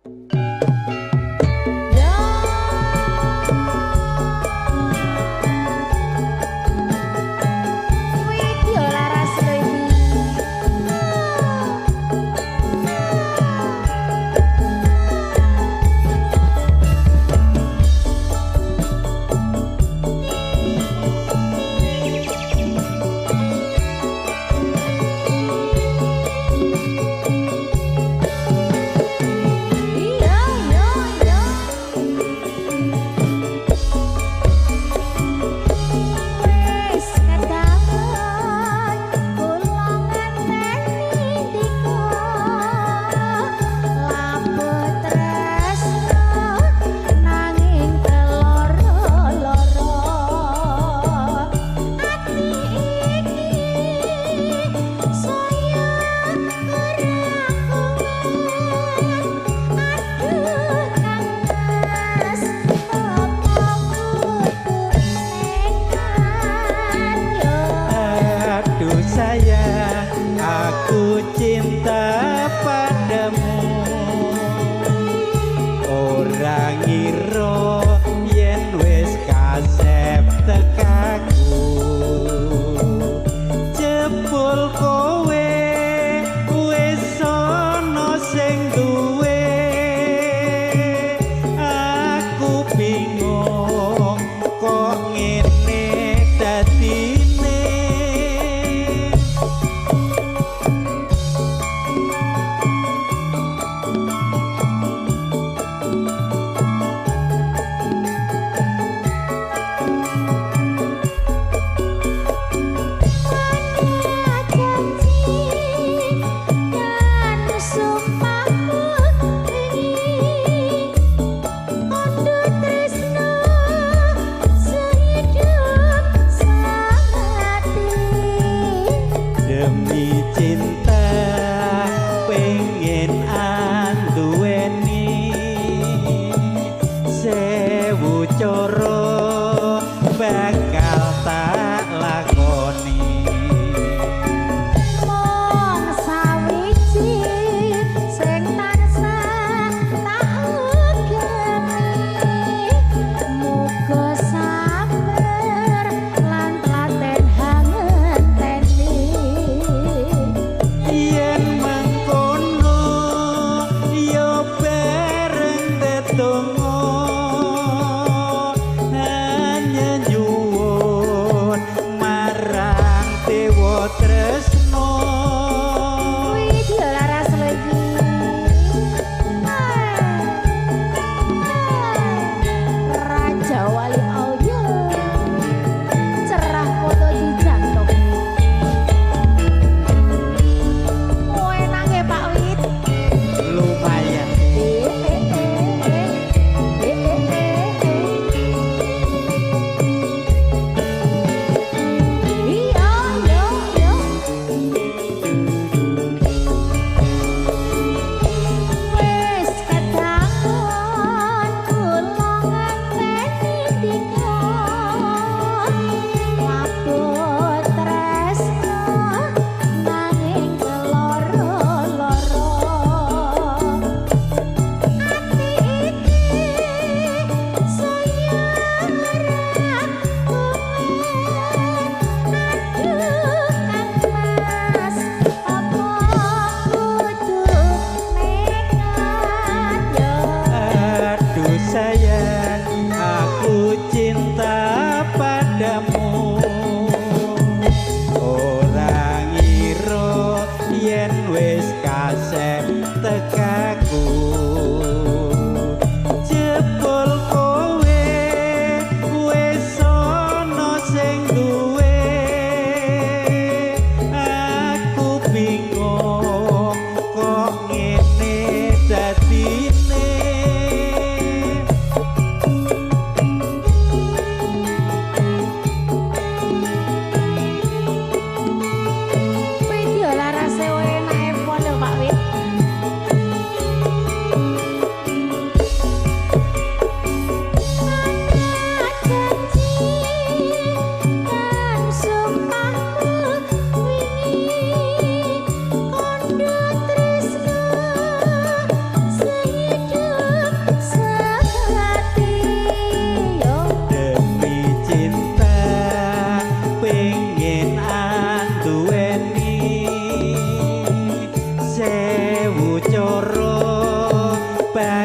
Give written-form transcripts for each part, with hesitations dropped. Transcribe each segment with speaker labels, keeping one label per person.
Speaker 1: Ya. Widya laras lho iki. Iya, iya, iya. Wis kedawen kula ngenteni ndika, labuh tresno nanging keloro-loro ati iki saya kurang kuat. Aduh Kang Mas, apa kudu nekat yo?
Speaker 2: Aduh sayang, aku cinta padamu. Ora ngira yen wis kasep tekaku. Jebul kowe wis ana sing duwe. Aku bingung kok ngene dadine.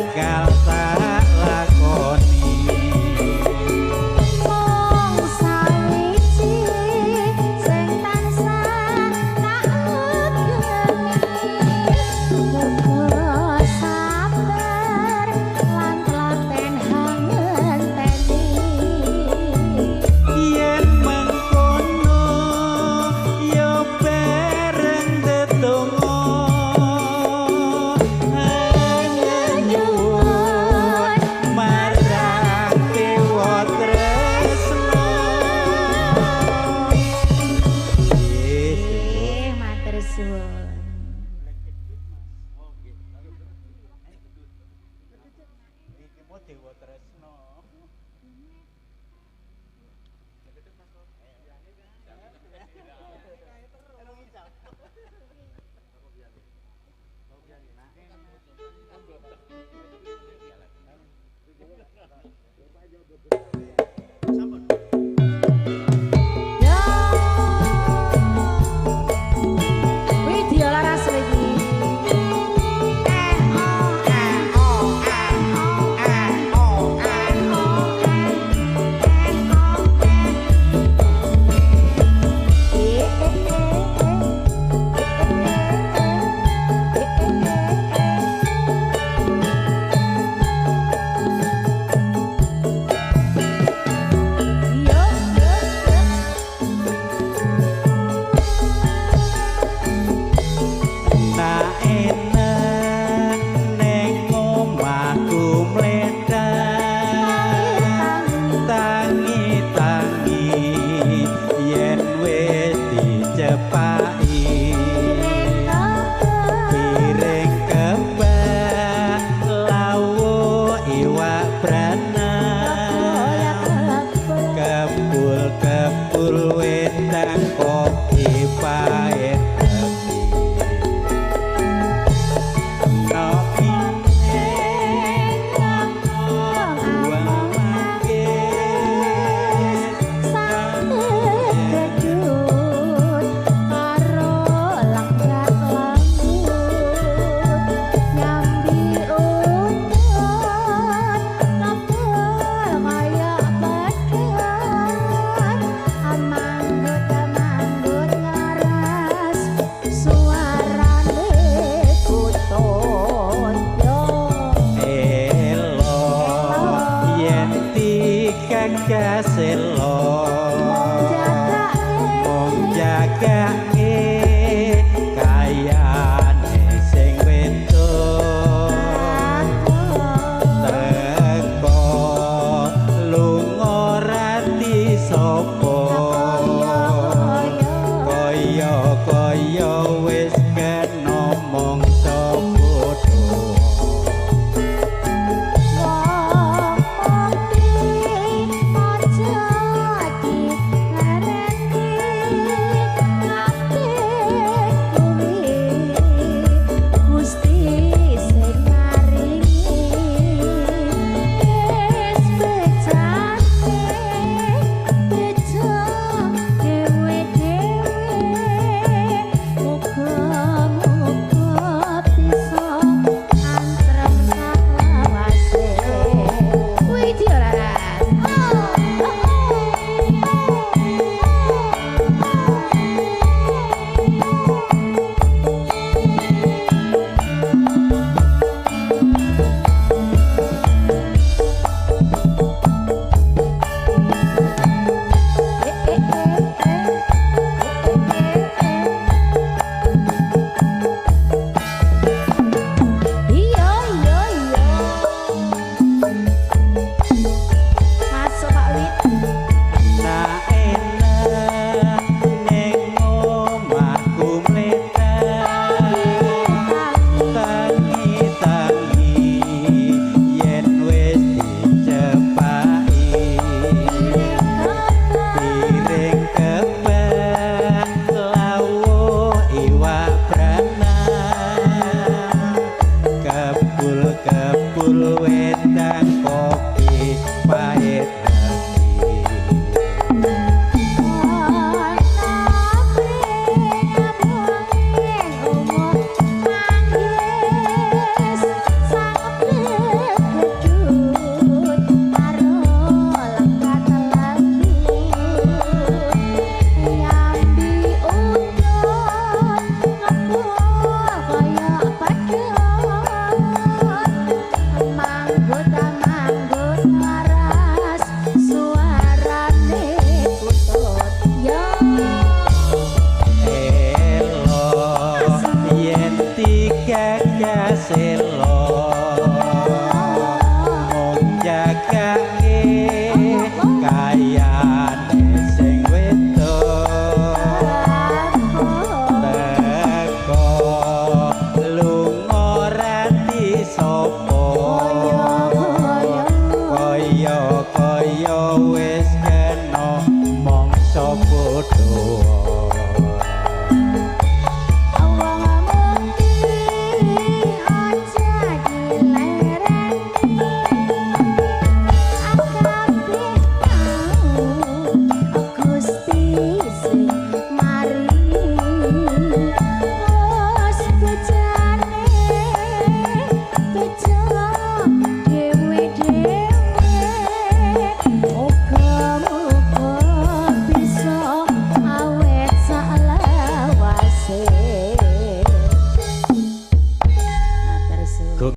Speaker 2: bakal tak lakoni.
Speaker 1: Mung sawiji sing tansah tak ugemi, muga sabar lan telaten hangenteni.
Speaker 2: Yen mengkono ya bareng ndedonga, nyuwun marang dewa tresna.
Speaker 1: Nggih, matur suwun.
Speaker 2: Iki mau dewa tresna.
Speaker 1: Yo. Widya Laras iki. Eh oh eh oh eh oh eh oh eh oh eh eh oh eh. Eh eh eh eh eh eh eh. Yo yo yo.
Speaker 2: Nak enak neng omahku mlethak, tangi tangi yen wis dicepaki, piring kebak lawuh iwak branang, kebul kebul wedang kopi pahit tepi. Nopi buang manggis.
Speaker 1: Sate gedut karo lenggak lembut, nyambi utut kebul kaya pedhot, manggut manggut ngaras suarane kutut yo.
Speaker 2: Elo yen digagas elo, mung jagake kayane sing wedok teko lunga rati sapa, kaya kaya wis kena mangsa bodho.
Speaker 1: Wong mati aja dilereni, kabeh kuwi Gusti sing maringi, wis becane bejo dhewe-dhewe, muga-muga bisa antrem saklawase. Widya Laras. Oh, oh, oh, eh eh eh eh eh eh. Iya iya iya. Masuk Pak Wit.
Speaker 2: Nak enak ning omahku mlethak, tangi tangi yen wis dicepaki, piring kebak lawuh iwak branang, kebul kebul.